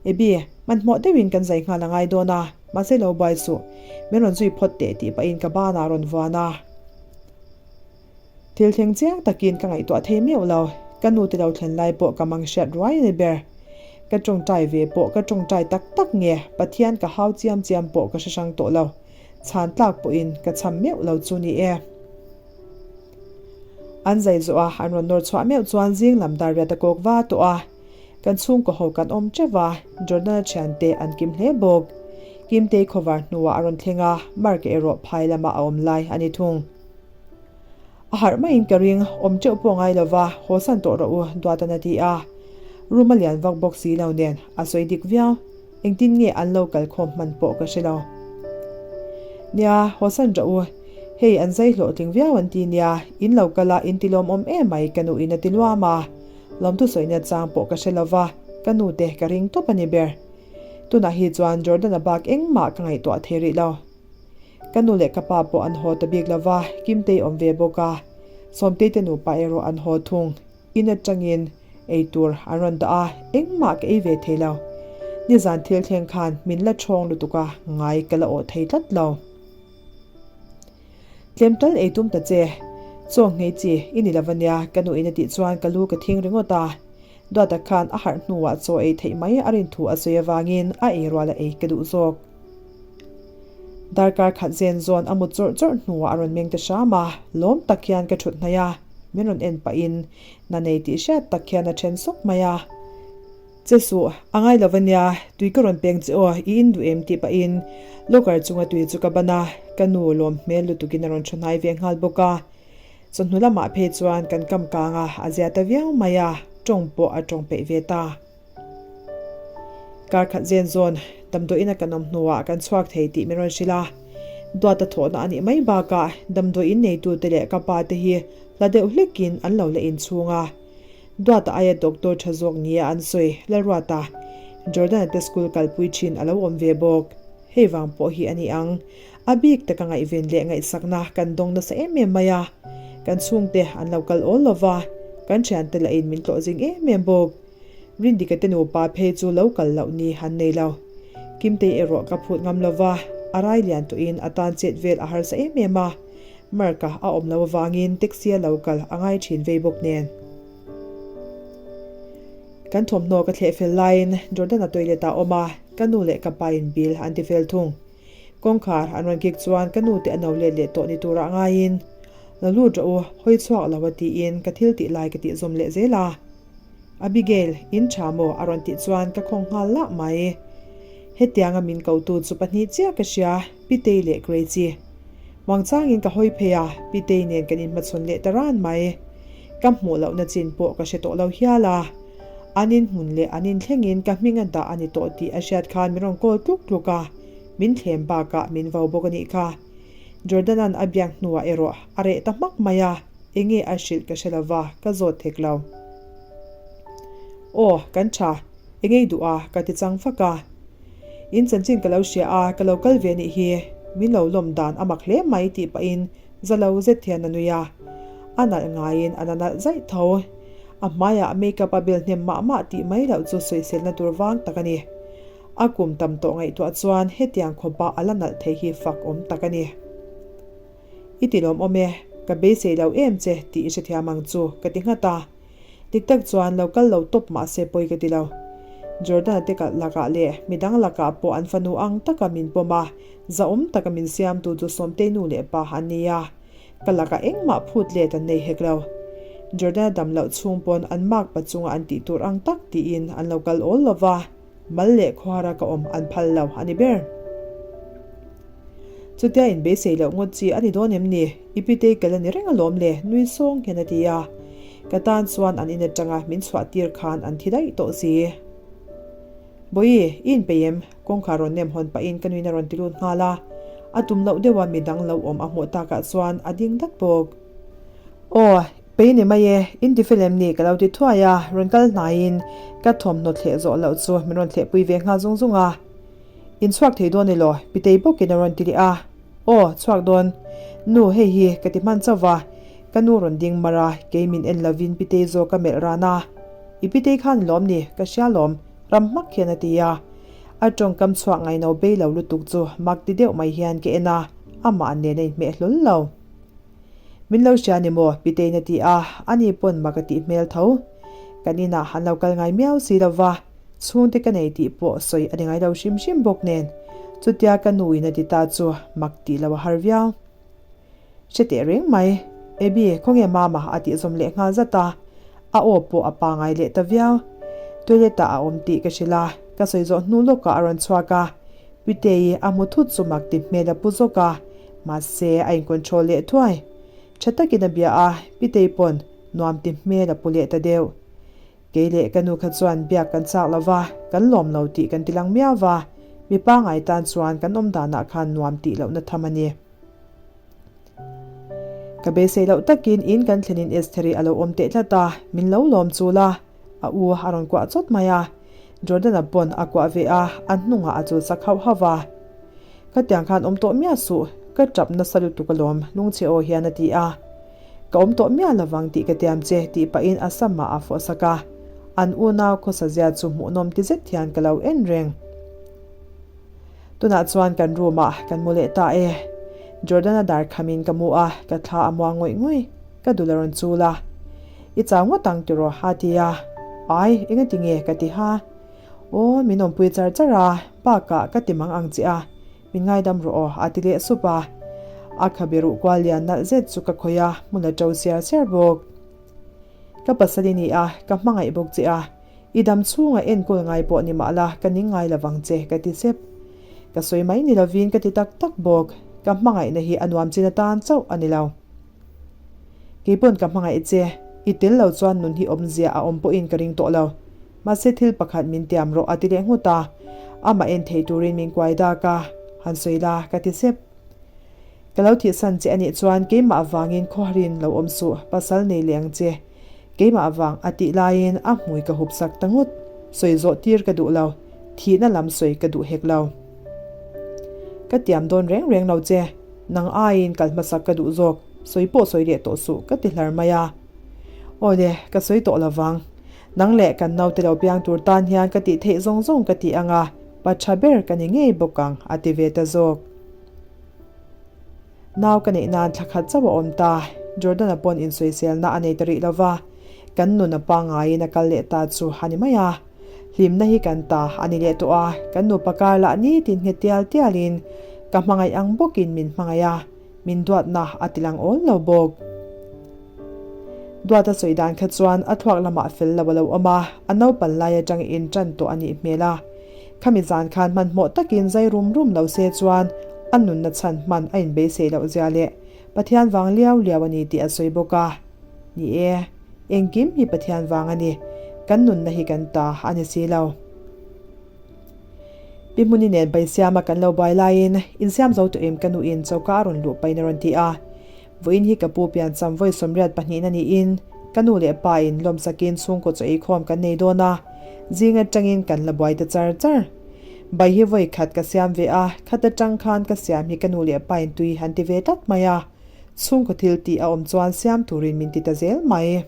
Abby, hmanhmawh deuhin kan zai nghal a ngai dawn a, mahse lo buai suh. Min rawn zui phawt teh tih pahin ka banah rawn vuan a. Thil thleng chiang takin ka ngaihtuah thei meuh lo, ka nu te lo thlen lai pawh ka mang hriat ruai a ni ber. Ka tawngtai ve pawh ka tawngtai tak tak nge Pathian ka hau chiam chiam pawh ka hre hrang tawh lo, chhan tlak pawhin ka cham meuh lo chu ni e. An zai zawh a, an rawn nawr chhuah meuh chuan zing lam dar riat a kawk va tawh a. Kan chhungkaw ho kan awm teuh va, Jordan-a thiante an kim hle bawk. Kimtei khawvar hnuah a rawn thleng a, Mark-a erawh phai lamah a awm lai a ni thung. A harh maiin ka ring, awm teuh pawh ngai lo va, haw san tawh rawh u, Duatan a ti a. Room a lian vak bawk si lo nen, a sawi dik viau. Engtin nge an lo kal khawm hman pawh ka hre lo. Nia, haw san rawh u. Hei an zai hlawhtling viau an ti nia, in lo kal a, in ti lawmawm em mai ka nuin a ti luam a. Lawmthu sawina chang pawh ka hre lo va, ka nu te ka ring tawp a ni ber. Tunah hi chuan Jordan-a bak engmah ka ngaihtuah thei rih lo. Ka nu leh ka pa pawh an haw ta bik lo va, Kimtei awm ve bawk a. Sawmtei te nupa erawh an haw thung. In atangin ei tur an rawn dah a, engmah ka ei ve thei lo. Nizan thil thleng khan min la ṭhawng lutuk a, ngai ka la awh thei tlat lo. Tlem tal ei tum ta che, chaw nghei chi i ni lo va nia, ka nuin a tih chuan ka lu ka thing ringawt a. Duata khan a harh hnuah chaw ei theih mai a rin thu a sawi avangin a ei rual a ei ka duh zawk. Darkar khat zen zawn a mut chawrh chawrh hnuah a rawn meng ta hram a, lawm tak hian ka thut hnaih a, min rawn en pahin na nei tih hriat tak hian a then sawk mai a. Che suh, a ngai lo va nia, tui ka rawn peng che aw, i in duh em tih pahin locker chunga tui chu ka ban a, ka nu lawm hmel lutukin a rawn thu hnai ve nghal bawk a. Chawhnu lamah phei chuan kan kam kang a, a zia ta viau mai a, tawng pawh a tawng peih ve ta. Kar khat zen zawn damdawiin a kan awm hnuah kan chhuak thei tih min rawn hrilh a. Duata thawhna a nih mai bakah damdawiin neitute leh ka pa te hi hla deuh hlekin an lo la inchhung a. Duata aia doctor tha zawk nia an sawi Lalruata, Jordan-a te school kalpui thin a lo awm ve bawk. Hei vang pawh hi a ni ang. A bik taka ngaihven leh ngaihsakna kan dawng nasa em em mai a. Kan chhungte an lo kal awl lova, kan thiante lahin min tlawh zing em em bawk. Rindika te nupa phei chu lo kal loh ni han nei lo. Kimtei erawh ka phut ngam lo va, a rai lian tawhin a tan chet vel a harsa em em a. Mark-a a awm lo avangin taxi a lo kal a ngai thin vei bawk nen. Kan thawmhnaw ka thleh fel laiin Jordan-a toilet ah a awm a, ka nu leh ka pa in bill an ti fel thung. Kawngkhar an rawn kik chuan ka nu te a no let leh tawh ni turah ngaiin, Lo lut rawh u, hawi chhuak lo a tiin ka thil tih lai ka tih zawm leh zel a. Abigail, in tha maw? a rawn tih chuan ka khawng nghal lah mai. Hetianga min kotu chu pahnih chiah ka hria, Pitei leh Gracie. Muangchangin ka hawi phei a, Pitei nen kan inhmachhawn leh ta ran mai. Ka hmuh lohna chin pawh ka hre tawh lo hial a. An inhmun leh an inthlengin ka hming a dah a ni tawh tih a hriat khan min rawn call tluk tluk a, min thlem bakah min vo bawk a nih kha. Jordan-a'n a biak hnuah erawh a reh ta hmak mai a. Enge a hrilh ka hre lova, ka zawt thek lo. Aw, kan tha. Engei duh a, ka ti chang fak a. In chanchin ka lo hria a, ka lo kal ve nih hi. Min lo lawm dan a mak hle mai tih pahin za lo zet hian a nui a. A nalh ngaiin a na nalh zaih tho. A hmaiah makeup a bel hnem mah mah tih mai loh chu sawiselna tur vang tak a ni. A kum tam tawh ngaihtuah chuan hetiang khawpa a la nalh thei hi fak awm tak a ni. I ti lawmawm e, ka beisei lo em che tih i hrethiam ang chu, ka ti nghat a. Dik tak chuan lo kal lo tawp mah se pawi ka ti lo. Jordan-a te kalh lakah leh midang lakah pawh an fanu ang taka min pawm a, zahawm taka min siamtu chu Sawmtei nu leh pa an ni a. Ka lakah engmah phut let an nei hek lo. Jordan-a dam loh chhung pawn an makpa chunga an tih tur ang tak tiin an lo kal awl lo va. Mal leh khuara ka awm an phal lo a ni ber. Chutia in beisei loh ngawt chi a ni dawn em ni? I pitei kal a ni reng alawm le, nui sawng hian a ti a. Ka tan chuan an in atanga min chhuah tir khan an thi daih tawh si. Bawihi, i inpeih em? Kawngkhar rawn nem hawn pahin ka nuin a rawn ti lut nghal a. A tum loh deuha midang lo awm a hmuh takah chuan a ding dat bawk. Aw, pei ni mai e, in ti fel em ni ka lo ti thuai a, rawn kal hnaiin ka thawmhnaw thleh zawh loh chu min rawn thlehpui ve nghal zung zung a. In chhuak thei dawn elaw? Pitei bawkin a rawn ti leh a. Aw, chhuak dawn. Nu, hei hi ka ti hman chauh va. Ka nu rawn ding mar a, kei min en lovin Pitei zawk a melh ran a. I Pitei khan lawm ni, ka hria lawm, ram hmak hian a ti a. A tawngkam chhuak ngaino bei lo lutuk chu mak ti deuh mai hian ka en a, amah nen a inhmeh hlawl lo. Min lo hria ni maw? Pitei'n a ti a, ani pawn mak a tih hmel tho. Kan inah an lo kal ngai miau si lo va, chhungte ka nei tih pawh sawi a ni ngai lo hrim hrim bawk nen. Chutia ka nuin a ti ta chu mak tih lo a har viau. Hre teh reng mai. Abby, khawnge Mama? a tih zawm leh nghal zat a, a aw pawh a pangai leh ta viau. Toilet ah a awm tih ka hrilh a, ka sawi zawh hnu lawkah a rawn chhuak a, Pitei a hmu thut chu mak ti hmel a pu zawk a, mahse a in control leh thuai. Tha takin a bia a, Pitei pawn nuam ti hmel a pu leh ta deuh. Kei leh ka nu kha chuan biak kan chak lo va, kan lawm lo tih kan ti lang miau va, mi pangai tan chuan kan awm danah khan nuam tih lohna tham a ni. Ka beisei loh takin in kan thlenin Estheri a lo awm teh tlat a, min lo lawm chul a, a u a rawn kuah chawt mai a. Jordan-a pawn a kuah ve a, a hnungah a chul sak hauh hauh a. Ka tiang khan awm tawh miah suh, ka tap nasa lutuk alawm, lungchhe aw hian a ti a. Ka awm tawh miah lovang tih ka tiam che, tih pahin a samah a fawh sak a. An unau khawsa zia chu hmuhnawm ti zet hian ka lo en reng. Tunah chuan kan room ah kan mu leh ta e. Jordan-a dar khamin ka mu a, ka thla a muang ngawih ngawih. Ka dul a rawn chul a. I chau ngawt ang tiraw a ti a. Ai, engati nge ka ti ha? Aw, min awmpui char char a, bakah ka ti mang ang che a, min ngaidam rawh aw a ti leh sup a. A khabe ruh kual lian nalh zet chu ka khawih a, hmun a ṭo siar siar bawk. Ka pasal i ni a, ka hmangaih bawk che a. I dam chhunga enkawl ngai pawh ni mah la, ka ning ngai lovang che, ka ti sep. Ka sawi mai ni lovin ka ti tak tak bawk. Ka hmangaihna hi a nuam chin atan chauh a ni lo. Kei pawn ka hmangaih che, i tel lo chuan nun hi awmzia a awm pawhin ka ring tawh lo. Mahse thil pakhat min tiam rawh a ti leh nghut a. Amah en thei turin min kuai dak a, han sawi la, ka ti sep. Ka lo thihsan che a nih chuan keimah avangin khawharin lo awm suh, pasal nei leh ang che. Keimah vang a tih laiin a hmui ka hup sak ta ngawt. Sawi zawh tir ka duh lo, thihna lam sawi ka duh hek lo. Ka tiam dawn reng reng lo che, nang aiin kal hmasak ka duh zawk, sawi pawh sawi leh tawh suh ka ti hlar mai a. Aw le, ka sawi tawh lo vang. Nang leh kan naute lo piang tur tan hian ka tih theih zawng zawng ka ti ang a, pa tha ber ka ni ngei bawk ang a ti ve ta zawk. Nau ka neih nan thla khat chauh a awm ta. Jordan-a pawn insawiselna a nei ta rih lo va, kan nun a pangaiin a kal leh ta chu a ni mai a. Hlimna hi kan ta a ni leh tawh a, kan nupa kar lah nitin nghet tial tialin ka hmangaih ang bawkin min hmangaih a, min duatna a ti lang awl lo bawk. Duata sawi dan kha chuan a thluak lamah fel lo a lo awm a, a naupan lai atang in tan tawh a nih hmel a. Khami zan khan hmanhmawh takin zai rum rum lo se chuan a nunna chhan hman a inbeisei loh zia leh Pathian vang liau liau a ni tih a sawi bawk a. Ni e, engkim hi Pathian vang a ni, kan nunna hi kan ta a ni si lo. Pi Hmuni nen Baisiama kan lo buai laiin insiam zo tawh em ka nuin choka a rawn luh pahin a rawn ti a. Vawiin hi ka pu piancham vawi 80 pahnihna niin ka nu leh pa in lawmsakin chhungkaw chaw eikhawm kan nei dawn a, zing atangin kan la buai ta char char. Bai hi vawi khat ka siam ve a, khat atang khan ka siam hi ka nu leh pa in tui han ti ve tlat mai a, chhungkaw thil tih a awm chuan siam turin min ti ta zel mai.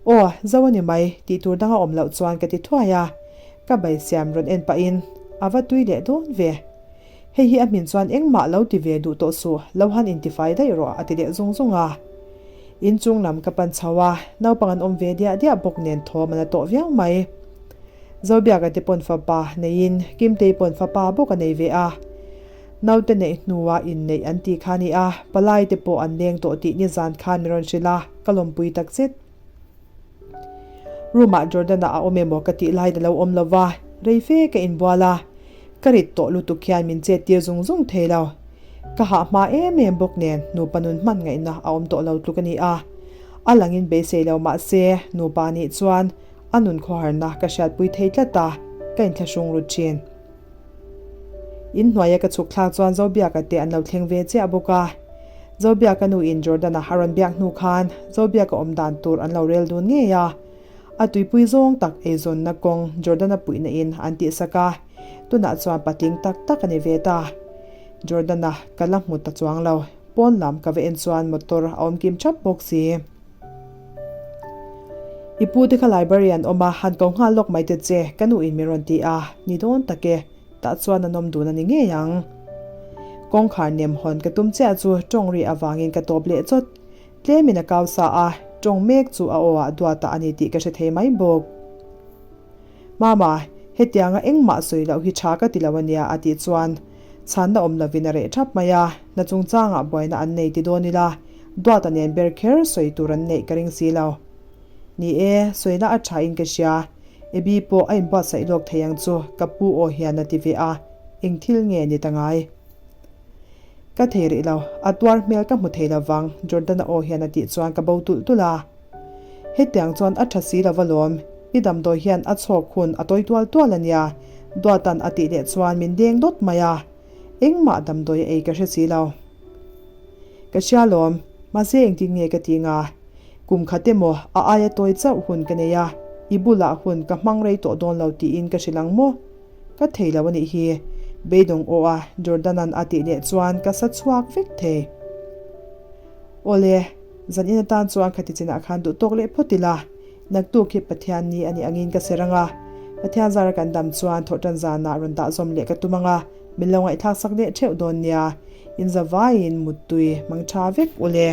Aw, zo a ni mai, tih tur dang a awm loh chuan ka ti thuai a, ka bai siam rawn en pahin a va tui leh dawn ve. Hei hi a hmin chuan engmah lo ti ve duh tawh suh, lo han intifai daih rawh a ti leh zung zung a. In chung lam ka pan chho a, naupang an awm ve diah diah bawk nen thawm an la tawh viau mai. Zobiaka te pawn fapa neiin Kimtei pawn fapa bawk a nei ve a. Naute neih hnua inneih an ti kha a ni a, palai te pawh an leng tawh tih nizan khan min rawn hrilh a, ka lawmpui takzet. Room ah Jordan-a a awm emaw ka tih laiin a lo awm lo va, rei fe ka inbual a, ka rit tawh lutuk hian min chet tir zung zung thei lo. Ka hah hma em em bawk nen nupa nun hman ngaihna a awm tawh lo tluk a ni a, a langin beisei lo mah se nupa nih chuan a nun khawharna ka hriatpui thei tlat a, ka inthlahrung ru thin. In hnuaia ka chhuk thlak chuan Zobiaka te an lo thleng ve chiah bawk a. Zobiaka nu in Jordan-a a rawn biak hnu khan Zobiaka awm dan tur an lo rel dun ngei a. A tuipui zawng tak eizawnna kawng Jordan-a puihna in an tihsak a, tunah chuan patling tak tak a ni ve ta. Jordan-a ka la hmu ta chuang lo. Pawn lam ka va en chuan motor a awm kim thap bawk si. I pu te kha library an awm a, han ko nghal lawk mai te che, ka nu in min rawn ti a, ni dawn tak e, tah chuan an awm dun a ni ngei ang. Kawngkhar nem hawn ka tum chiah chu tawng ri avangin ka tawp leh chawt. Tlemin a kau sa a, tawng mek chu a aw ah duat ah a ni tih ka hre thei mai bawk. Mama, hetianga engmah sawi loh hi tha ka ti lo a nia a tih chuan chhanna awm lovin a reh thap mai a, hna chungchangah buaina an nei ti dawn ila, Duata nen ber kher sawi tur an neih ka ring si lo. Ni e, sawina a tha in ka hria, Abby pawh a inbuatsaih lawk thei ang chu ka pu aw hian a ti ve a, eng thil nge ni ta ngai? Ka thei rih lo, a tuar hmel ka hmu thei lo vang, Jordan-a aw hian a tih chuan ka bo tulh tulh a. Hetiang chuan a tha si lo va lawm, i damdawi hian a chhawk hun a tawi tual tual a nia, Duatan a tih leh chuan min deng dawt mai a. Engmah damdawi a ei ka hre si lo. Ka hria lawm, mahse engtin nge ka ti nga? Kum khat emaw a aia tawi chauh hun ka nei a, i bulah hun ka hmang rei tawh dawn lo tiin ka hrilh ang maw? Ka thei lo a nih hi, beidawng aw a Jordan-a'n a tih leh chuan ka sa chhuak vek thei. Awle, zan in atan chuan khati chinah khan duh tawk leh phawt ila, naktuk hi Pathian ni a nih angin ka ser ang a, Pathian zara kan dam chuan thawhtan zanah rawn dah zawm leh ka tum ang a, min lo ngaihthlak sak leh theuh dawn nia, in za vaiin muttui hmang tha vek ule.